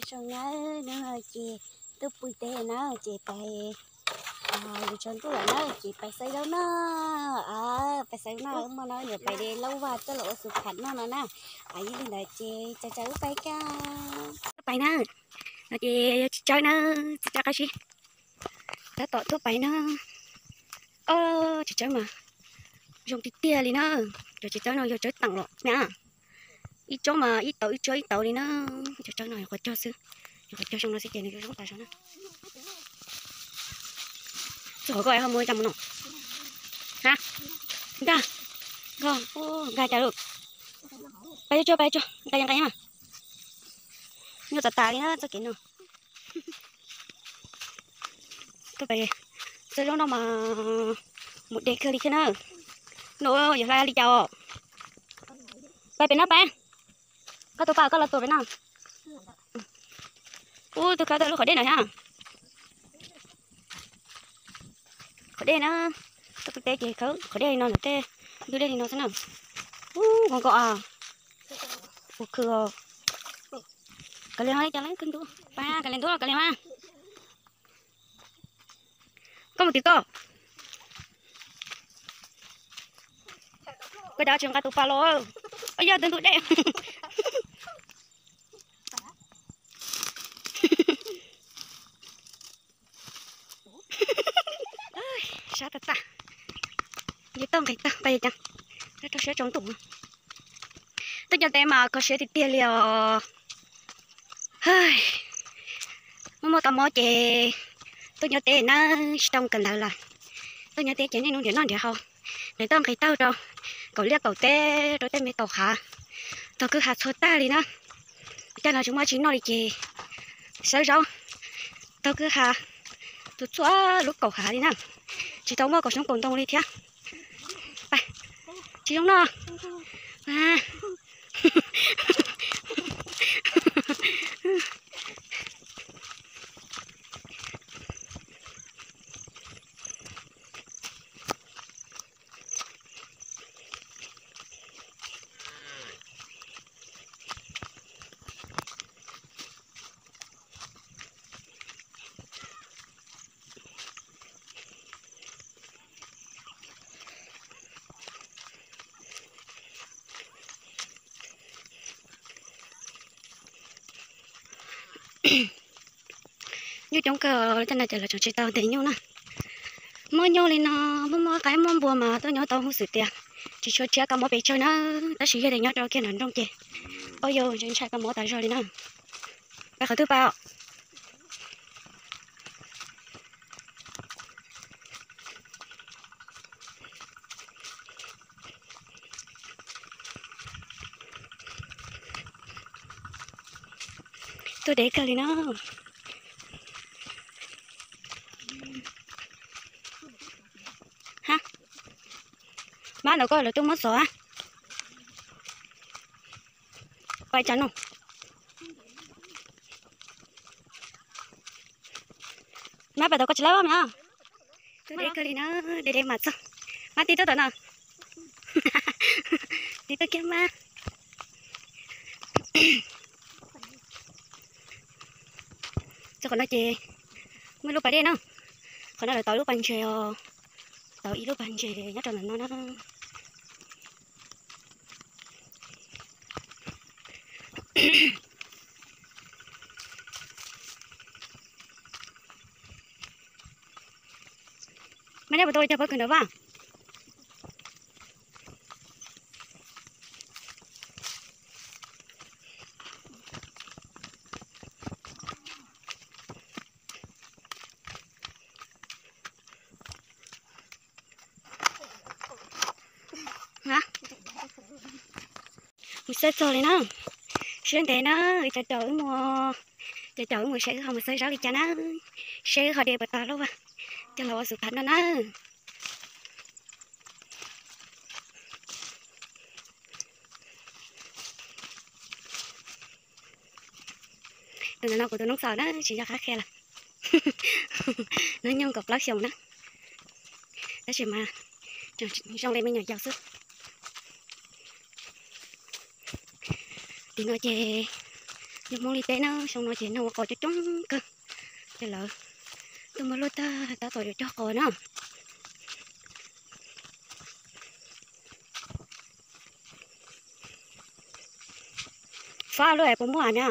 Zoo na, hnub no ces tuaj pw teb na, ces pais, yus tsaus ntuj lawm na, ces pais xawb zaub no. Pais xawb zaub no, muaj no yuav pais de laub vaj coj los ua xu pham noj no na. Yog li ntawd ces tsaws tsaws wb pais kawg. Pais na, no ces yog txiv tsawb na, txiv tsawb qab zib, tab tom tuaj pais na. Ob, txiv tsawb mas zoo tiag tiag li na. Cov txiv tsawb no yog tsawb teem los na. Ib tsob mas ib tauv ib tsob ib tauv li na. Cov tsawb no yog qhov cog xwb, yog qhov cog zoo no xwb ces nws zoo tas zog na. Txog qhov ko ho mus cas mus no? Ha, nkag, nkag, nkag cas lawm? Pais tsuag, pais tsuag, nqa nqa mas. Nyuaj tas tas li na txoj kev no. Tuaj pais xawb zaub no mas mus de kawg li thiab na. No yog hla li cas os? Pais pem no pais. Koj tus pas koj los tuaj pem no. Ub, twb khawb tau lub qhov dej no thiab. Qhov dej na, tuaj pem teb ces khawb qhov dej li no, tej ntug dej li no xwb na. Ub, nkaus nkaus as. Ua khw os. Kav liam ho li cas lawm, kawg ntuj, pab kav liam ntuj los kav liam mas. Koj mus tim koj. Koj cas tsis nqa tus pas los? Ua yog twb ntug dej. Sab tag tag. Nqis tau nqis tau pais cas, rau siab tsaus ntuj. Tuaj nyob teb mas kho siab tiag tiag li os. Muaj muaj kab mob ces tuaj nyob teb na, tsis tau kawm ntawv lawm. Tuaj nyob teb ces niaj hnub nrhiav noj nrhiav haus, nrhiav tau nqis taug rau kaum liaj kaum teb rau tej me kaum hav, taug kwj ha txhua tag li na. Caj no tsis muaj tsis noj li ces sawv zaub taug kwj ha tu txhua lub kaum hav li na, tsis tau muaj kaum xyoob kaum ntoo li thiab. Tsis zoo no. Nyuj coob kawg, cov no ces lawv tseem tsis tau ntes nyuj na. Muaj nyuj li no, muaj muaj qaib muaj npua mas tuaj nyob tau huj xwm tias tsis tshua tshiab kab mob pes tsawg na, tab sis yog tias nyob rau kiag nram nroog ces, o yog ntshai kab mob tas zog li na. Pais qhov twg pais os? Tuaj deb kawg li na. Ha, mab ntawm koj lawv twb muab xov. Pais cas no? Mab pais tau koj tsis laib mab. Tuaj deb kawg li na, deb deb mas txog. Mab tib tuaj tom no. Tib tuaj kiag mab. Txog qhov no ces muaj lub pas dej na. Qhov no lawv tau lub pas ntses os. Tau ib lub pas ntses nyob rau ntawm no na. Mab nyob puas tau li cas pob kws nram vaj? Mus xawb txog li na. Siab ntev na, cov caum wb mus, cov caum wb mus seb wb ho mus xawb zaub li cas na, seb wb ho de puas tau lub vaj coj los ua xu pham no na. Tus ntawm no kuv tus noob txaus na, tsis nco qab qhia lawm. Hnub nyoog kaum plaub xyoos na, tab sis mas zoo li me nyuam yaus xwb. Tim no ces Yog Hmoob li peb na, xyoo no ces nag ua qos coob coob kawg, ces lawv tuaj muab luaj tag tab tom yuav cog qos na. Fab lub es puas muaj na?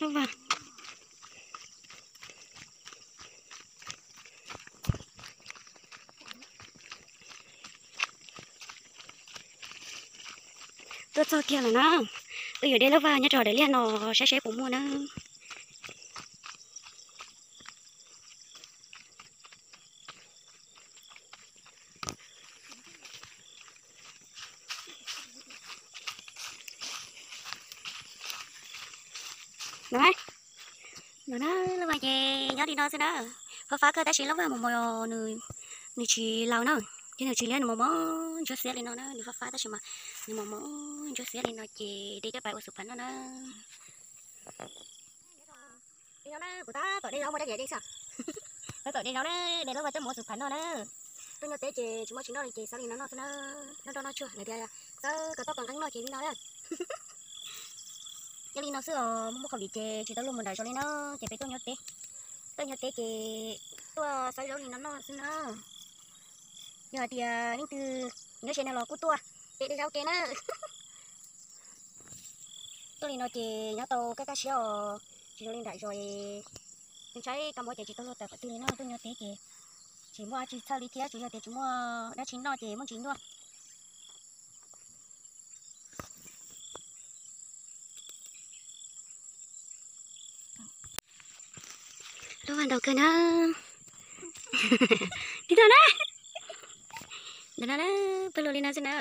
Lub vas tuaj txog kiag lawm na. Wb yuav de lub vas nyob rau daim liaj no saib seb puas muaj na. No, no na, lub vas ces nyob li no xwb na. Fab fab kawg tab sis lub vas mos mos, nws tsis laus na, ces nws tsis liab, nws mos mos ntsuab xiab li no na, nws fab fab tab sis mas nws mos mos ntsuab xiab li no ces de coj pais ua xu phav noj na. Li no na, kuv tab tom de zaub muaj dab diav de xwb. Tab tom de zaub na, de lub vas coj mus ua xu phav noj na. Tuaj nyob teb ces tsis muaj tsis noj li ces xav li no noj xwb na. Noj nroj noj tsuag lawv tias xav kom toj kom nqeeb noj ces li no na. Yog li no xwb os, muaj muaj qhov vim ces tsis tau luaj mus nram zos li na, ces peb tuaj nyob teb. Tuaj nyob teb ces tuaj xav zaub li no noj xwb na. Yog hais tias leej twg nyob ze no los kuj tuaj, peb de zaub ke na. Tuaj li no ces nyob tau kaj kaj siab os, tsis zoo li nram zos es ntshai kab mob ces tsis tau luaj tawm qhov twg li no. Tuaj nyob teb ces tsis muaj dab tsi txhawj li thiab, tsuas yog tias tsis muaj dab tsi noj ces muaj ntsis nyuaj. Lub vas ntau kawg na. Tib tug na. Ntawm no na, pawg lug li no xwb na.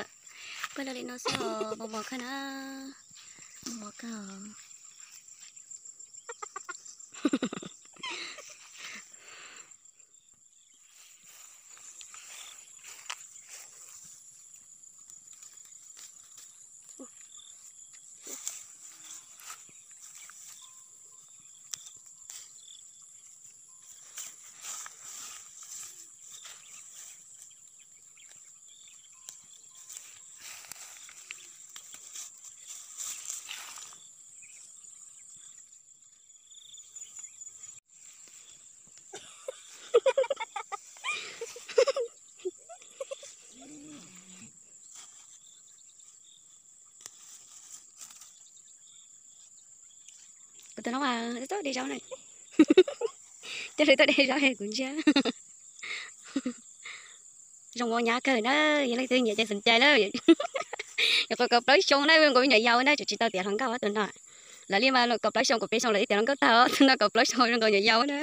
Pawg lug li no xwb os, mos mos kawg na. Mos mos kawg. Kuv tus no mas tuaj de zaub na. Coj lawv tuaj de zaub kuv ntsia. Zoo ua nyab kawg na, yog leej twg nyiam ces xom cai na. Nyuam qhuav kaum plaub xyoo na, zoo nkaus me nyuam yaus na, tseem tsis tau tiav hluas nkauj tus no. Lawv li mas kaum plaub xyoo kaum peb xyoo lawv twb tiav hluas nkauj tag os, tus no kaum plaub xyoo zoo nkaus nyuam yaus na.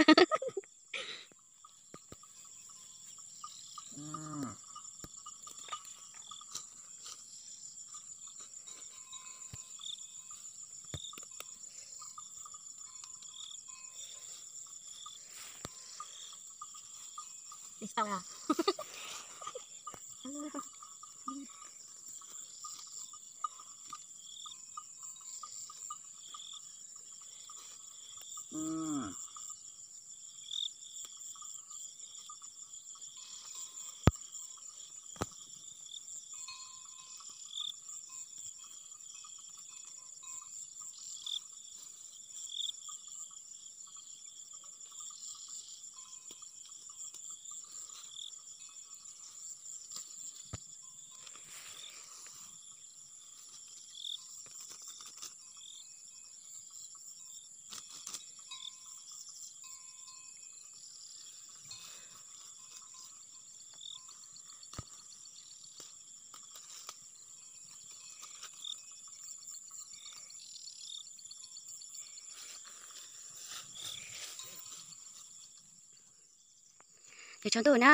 Ces tsaus ntuj na,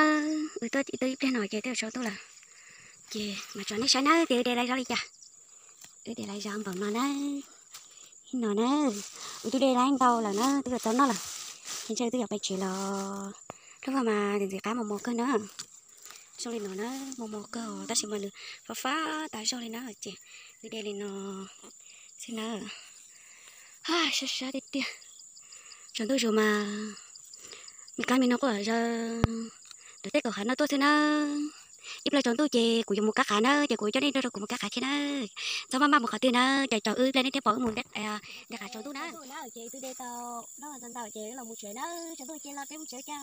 wb tuaj ib pliag no ces twb tsaus ntuj lawm. Ces mam tso nej saib na tias wb de lawv zaub li cas. Wb de lawv zaub npaum no na. No na, wb twb de lawv ntau lawm na, twb yuav tau noj lawm. Ces ntshe wb twb yuav pais tsev los. Lub vaj mas ntxim qab mos mos kawg na. Zoo li no na, mos mos kawg tab sis mas nws fab fab tas zog li na ces wb de li no xwb na. Sab sab tiag tiag. Tsaus ntuj zus mas me kab me noog quaj zaws rau tej kaum hav no tuaj xwb na. Ib pliag tsaus ntuj ces kuv yuav mus kab qav na, ces kuv coj nej nrog rau kuv mus kab qav thiab na. Txhob maj maj mus qhov twg na, ces tsaus wb pliag nej thiaj pom wb mus kab qav tsaus ntuj na. Ces twb de tau noj ntau ces wb los mus tsev na, tsaus ntuj ces los peb mus tsev cas.